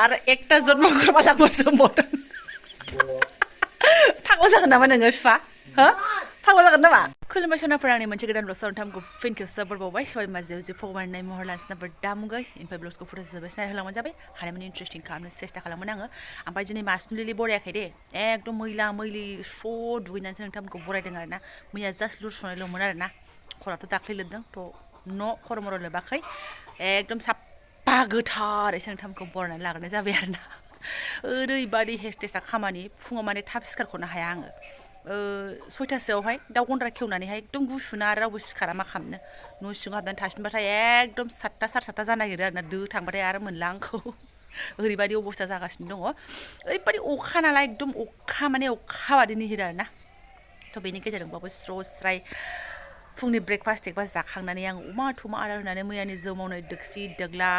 आरो एकटा जन्म खालामबासो मदन फाग्ला जागोन नामा नोङो बिफा हो फाग्ला जागोन नामा खुलुमबाय सनाफोर आंनि मोनसे गोदान ब्लग सावरायनायखौ फिन खेबसे बरबावबाय सबाय माजेव जे फगमारनाय महर लानसिनाफोर दामुगै इनफाय ब्लगखौ फुरा जोबोर सिनाय होलांबाय जाबाय हानायमानि इन्ट्रेस्टिं खालामनो सेस्था खालामोन आङो ओमफ्राय दिनै मासुलिलि बरायाखै दे एकदम मैला मैलि स' दुगैनानैसो नोंथांमोनखौ बरायदों आरोना मैया जास्ट लुसुनायल'मोन आरोना खराथ' दाख्लै लिरदों थ' न' खर' मर' लोबाखै एकदम साफा गोथारैसो नोंथांमोनखौ बरायनानै लाग्रोनाय जाबाय आरोना ओरैबादि हेस्टेसा खामानि फुङाव माने थाब सिखारख'नो हाया आङो 6टासोआवहाय दाउ गन्द्रा खेवनानैहाय एकदम गुसुना आरो रावबो सिखारा मा खालामनो न' सिङाव हाबनानै थाफिनबाथाय एकदम 7टा 7:30 जानो नागिरो आरोना दो थांबाथाय आरो मोनला आंखौ ओरैबादि अबस्था जागासिनो दङ ओरैबादि अखा नालाय एकदम अखा माने अखा बादि निहिर आरोना थ' बेनि गेजेरजोंबाबो स्र' स्राय फुंनि ब्रेकफास्ट जाखांनानै आं अमा थमा आदार होनानै मैयानि जौ मावनाय दोक्सि दोग्ला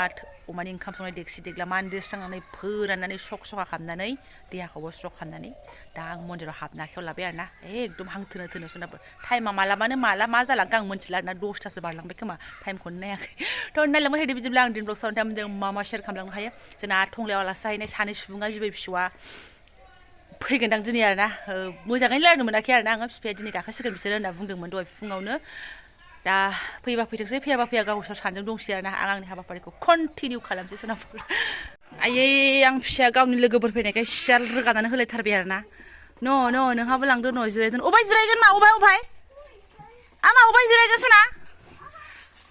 अमानि ओंखाम संनाय दोक्सि दोग्ला मानदेस्रांनानै फोराननानै सक सखा खालामनानै देहाखौबो स्र' खालामनानै दा आं मन्दिराव हाबना आखायाव लाबाय आरोना एकदम हां थोनो थोनो सोनाबो टाइमा मालाबानो माला मा जालांखो आं मोनथिला आरोना 10टासो बारलांबाय खोमा टाइमखौनो नायाखै थ' नायलांबाय थादो बिदिब्ला आं दिन ब्लग सावरायनाय मा मा शेयार खालामलांनो हायो जोंना टंलायाव आलासि जाहैनाय सानै सुबुङा बिबै फिसौआ फैगोनदां दिनै आरोना मोजाङैनो रायलायनो मोनाखै आरोना आङो बिफाया दिनै गाखोसिगोन बिसोरो होनना बुंदोंमोन दहाय फुङावनो दा फैबा फैथोंसै फैयाबा फैया गावसोर सानजों दंसै आरोना आं आंनि हाबाफारिखौ कन्टिनिउ खालामसै सोनाफोर आयै आं फिसाया गावनि लोगोफोर फैनायखाय सियार रोगानानै होलायथारबाय आरोना न' नोंहाबो लांदो न' जिरायदों अबाय जिरायगोन मा अबाय आमा अबाय जिरायगोन सोना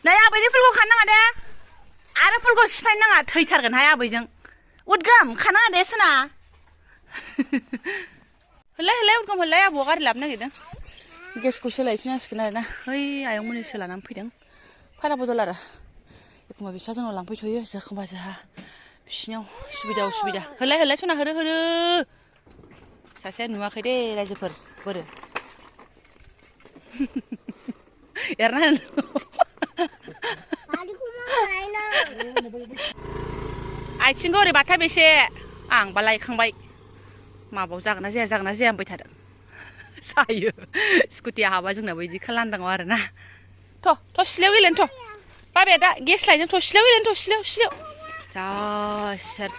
नै आबैनि फुलखौ खानो नाङा दे आरो फुलखौ सिफायनो नाङा थैथारगोनहाय आबैजों उदगाम खानाङा दे सोना होलाय उदगाम होलाय आबौआ गारि लाबोनो नागिरदों गेसखौ सोलायफिनांसिगोन आरोना ओइ आयंमोननि सोलानानै फैदों फाला बदल आरो एखमबा बिस्रा जोंनाव लांफैथ'यो एखमबा जोंहा बिसिनाव सुबिदा उसुबिदा होलाय सना होरो सासेया नुवाखै दे रायजोफोर बोरो एरना होनो आथिंखौ ओरै बाथा बेसे आंबा लायखांबाय माबाव जागोन ना जाया होनबाय थादों जायो स्कुटिया हाबा जोंनाबो बिदि लांदाङाव आरोना थ' सिलायाव गेलेनो थ' बाबाया दा गेस लायदों थ' सिलायाव गेलेनो थ' सिलायाव जा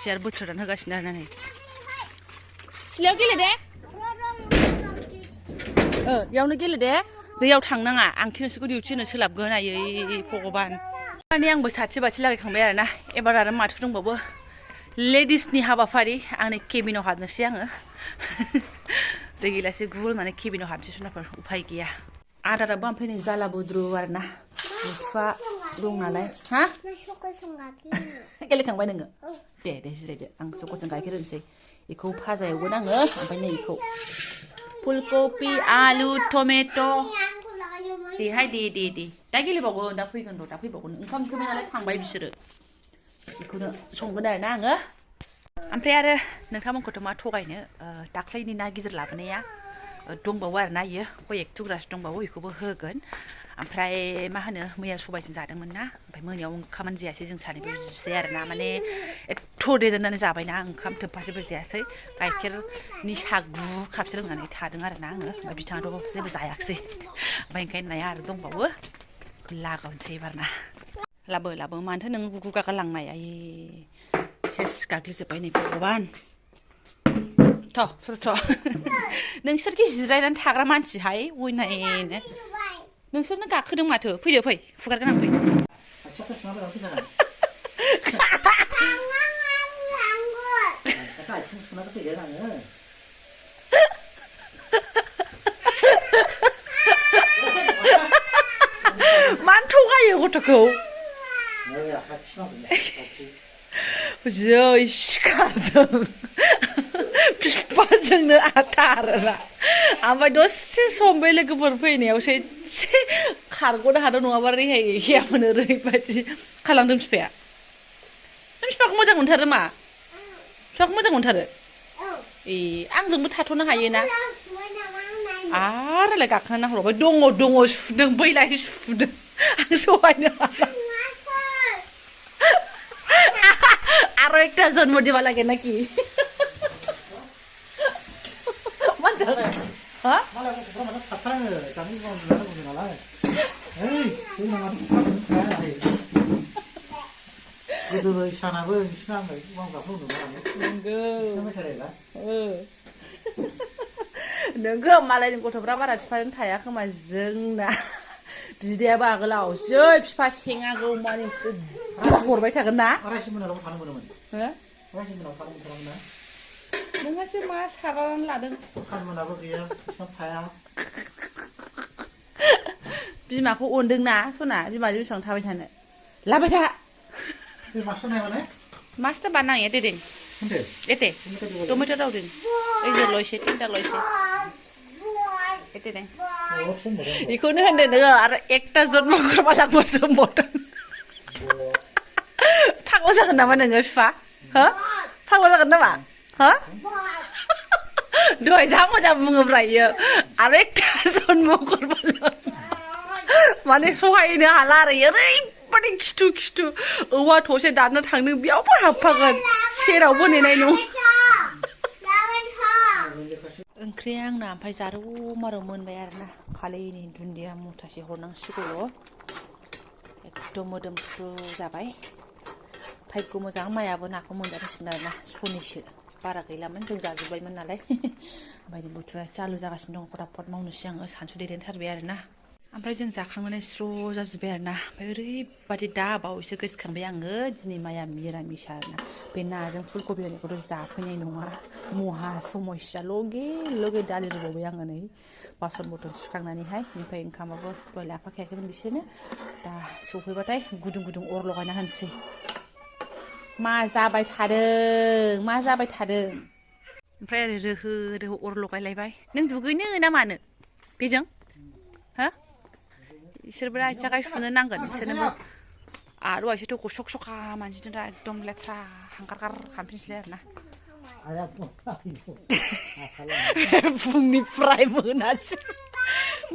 सियार बोथ्रोदनानै होगासिनो आरोना नै सिलायाव गेले दे इयावनो गेले दे दैयाव थांनाङा आंखि नोंसोरखौ डिउटि होनो सोलाबगोन आयै भगबान माने आंबो साथि बाथि लागायखांबाय आरोना एबार आरो माथो दंबावो लेडिसनि हाबाफारि आंनि केबिनाव हाबनोसै आङो दै गिलासे गुल होननानै केबिनाव हाबनोसै सोनाफोर उफाय गैया आदाराबो ओमफ्राय नै जाला बुद्रु आरोना बिफा दं नालाय हा गेलेखांबाय नोङो दे जिरायदो आं चक'जों गाइखेर होनोसै बेखौ फाजा एवगोन आङो ओमफ्राय नै बेखौ फुलकबि आलु टमेट' देहाय दे दा गेलेबावगोन दा फैगोन र' दा फैबावगोन ओंखाम ओंख्रिबाय नालाय थांबाय बिसोरो बेखौनो संगोन आरोना आङो ओमफ्राय आरो नोंथांमोनखौथ' मा थगायनो दाख्लैनि ना गिदिर लाबोनाया दंबावो आरोना इयो कयेक थुग्रासो दंबावो बेखौबो होगोन ओमफ्राय मा होनो मैया सबायजों जादोंमोन ना ओमफ्राय मोनायाव ओंखामानो जायासै जों सानैबो बिदिसै आरोना माने एथ' देदेरनानै जाबायना ओंखाम थोबफासेबो जायासै गाइखेरनि साहा 9 कापसो लोंनानै थादों आरोना आङो ओमफ्राय बिथाङाथ' जेबो जायाखिसै ओमफ्राय ओंखायनो नाया आरो दंबावो लागावनोसै एबारना लाबो मानोथो नों गुगु गागा लांनाय आयै सेस गाग्लिजोब्बाय नै भगबान थ' नोंसोरखि जिरायनानै थाग्रा मानसिहाय अयनायनो नोंसोरनो गाखोदों माथो फैदो फै फुगारगोन आं फै मानो थगायो गथ'खौ जै सिखारदों बिफाजोंनो आरोना ओमफ्राय दसे सम बे लोगोफोर फैनायावसो एसे खारग'नो हादों नङाबा रेहाय गैयामोन ओरैबायदि खालामदों बिफाया नों बिफाखौ मोजां मोनथारो मा बिफाखौ मोजां मोनथारो आंजोंबो थाथ'नो हायोना आरोलाय गाखोना नाहरबाय दङ सुदों बैलाय सुदों आं सहायनो हाला आरो एकटा जन्म दिबा লাগে নাকি हा गोदोलाय सानाबो नोंसिना आंलाय मावग्राखौ नुनो मोनो नोंगौ नोंसिना मेथाइला नोंगौ मालायनि गथ'फ्रा बारा बिफाजों थाया खोमा जोंना बिदायाबो आगोलाव जै बिफा सेङागौ माने हरबाय थागोन ना आरायसि मोनालाव थानो मोनोमोन हो आरायसि मोनाव थानो मोनथारामोन ना नोंहासो मा सागानानै लादों खामानियाबो गैया बिसिनाव थाया बिमाखौ अनदोंना सना बिमाजों बेसेबां थाबाय थानो लाबाय था बे मास्टार नाय माने मास्टार बानां एते दिन होनदो एते टमेट' दाव दिन ओइ जे लयसे तिनटा लयसे एते दिन बेखौनो होनदो नोङो आरो एकटा जन्म करबालागोसो होनबावदों फाग्ला जागोन नामा नोङो बिफा हो फाग्ला जागोन नामा हो दहाय जा मोजां बुङोब्रा इयो आरो एकटा जन्म करबालागोसो माने सहायनो हाला आरो ओरैबादि खिथु औवा थसे दाननो थांदों बेयावबो हाबफागोन सेरावबो नेनाय नङा ओंख्रिया आंना ओमफ्राय जारौ मारौ मोनबाय आरोना खालि नै दुन्दिया मुथासे हरनांसिगौल' एकदम मोदोमफ्रु जाबाय भाग्य मोजां मायाबो नाखौ मोनजागासिनो आरोना सनिसो बारा गैलामोन जों जाजोब्बायमोन नालाय ओमफ्राय बुथुवा चालु जागासिनो दं फटाफट मावनोसै आङो सानसु दैदेनथारबाय आरोना ओमफ्राय जों जाखांनानै स्र' जाजोब्बाय आरोना ओमफ्राय ओरैबादि दा बावैसो गोसोखांबाय आङो दिनै माया मिरामिस आरोना बे नाजों फुलकबि होनायखौथ' जाफैनाय नङा महा समस्या लगे दालि रुबावबाय आङो नै बासन बरतन सुखांनानैहाय ओमफ्राय ओंखामाबो दहाय लाफाखायाखैमोन बिसोरनो दा सफैबाथाय गुदुं अर लगायना होनोसै मा जाबाय थादों ओमफ्राय ओरै रोहो अर लगायलायबाय नों दुगैनो ना मानो बेजों हो इसोरबो आथिं आखाइ सुनो नांगोन इसोरनोबो आरो दहायसोथ' गसक मानसिजों दा एकदम लेथ्रा हांगार खालामफिनसैलाय आरोना फुंनिफ्राय मोनासिम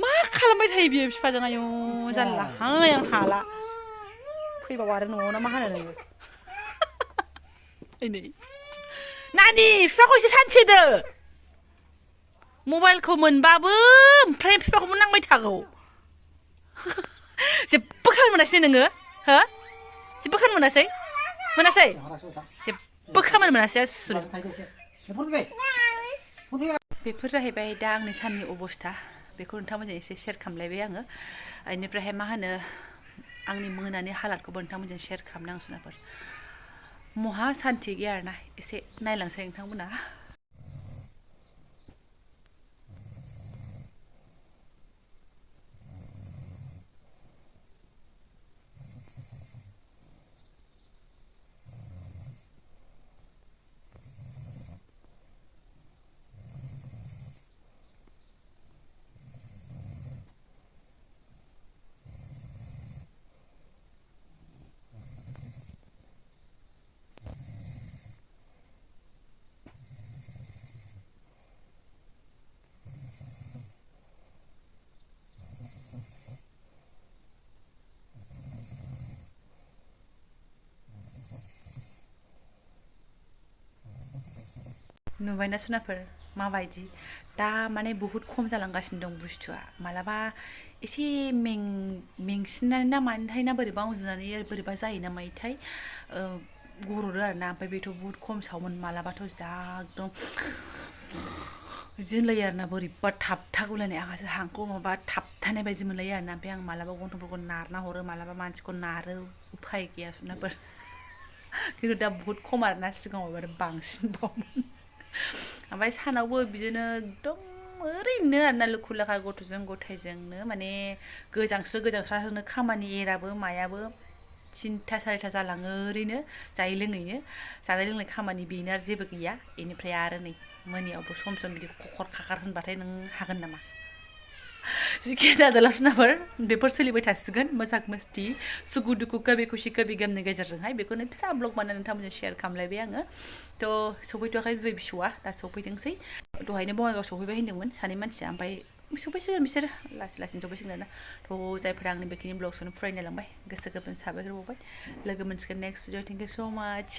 मा खालामबाय थायो बियो बिफाजों आयौ जानला आं हाला फैबाव आरो न'आव ना मा होनो नोङो नै नानि बिफाखौ एसे सान्थिदो मबाइलखौ मोनबाबो ओमफ्राय बिफाखौबो नांबाय थागौ जेबो खामानि मोनासै नोङो हो जेबो खामानि मोनासै जेबो खामानि मोनासै बेफोर जाहैबाय दा आंनि साननि अबस्था बेखौ नोंथांमोनजों एसे शेयार खालामलायबाय आङो बेनिफ्रायहाय मा होनो आंनि मोनानि हालादखौबो नोंथांमोनजों शेयार खालामनो आं सुनाफोर महा सान्थि गैया आरोना एसे नायलांसै नोंथांमोना नुबायना सुनाफोर माबायदि दा माने बुहुत खम जालांगासिनो दं बुस्थुआ मालाबा एसे मेंसिननानै ना मानोथाय ना बोरैबा उन्दुनानै बोरैबा जायो ना मायोथाय गर'रो आरोना ओमफ्राय बेथ' बुहुत खम सावोमोन मालाबाथ' जा एकदम बिदि होनलायो आरोना बोरैबा थाबथागौलायनाय आंहासो हांखौ माबा थाबथानाय बायदि मोनलायो आरोना ओमफ्राय आं मालाबा गन्थंफोरखौ नारना हरो मालाबा मानसिखौ नारो उफाय गैया सुनाफोर खिन्थु दा बुहुत खम आरोना सिगाङाव आरो बांसिनबावमोन ओमफ्राय सानावबो बिदिनो एकदम ओरैनो आरोना लुखु लाखा गथ'जों गथायजोंनो माने गोजांस्राहोनो खामानि एराबो मायाबो 3टा 4टा जालाङो ओरैनो जायै लोङैनो जानाय लोंनाय खामानि बेनो आरो जेबो गैया बेनिफ्राय आरो नै मोनायावबो सम बिदि खखर खाखार होनबाथाय नों हागोन नामा जिखिया जादोला सुनाफोर बेफोर सोलिबाय थासिगोन मोजां मस्ति सुखु दुखु कबि खुसि कबि गेमनि गेजेरजोंहाय बेखौनो फिसा ब्लग बानायनानै नोंथांमोनजों शेयार खालामलायबाय आङो थ' सफैथ'वाखै बिबै फिसौआ दा सफैथोंसै दहायनो बङाइगाव सफैबाय होनदोंमोन सानै मानसिया ओमफ्राय सफैसिगोन बिसोर लासैनो सफैसिगोन आरोना थ' जायफोरा आंनि बेखिनि ब्लगखौनो फरायनो लांबाय गोसो गोरबोनि साबायखर बावबाय लोगो मोनसिगोन नेक्स्ट भिडिअ थेंक इउ स' माच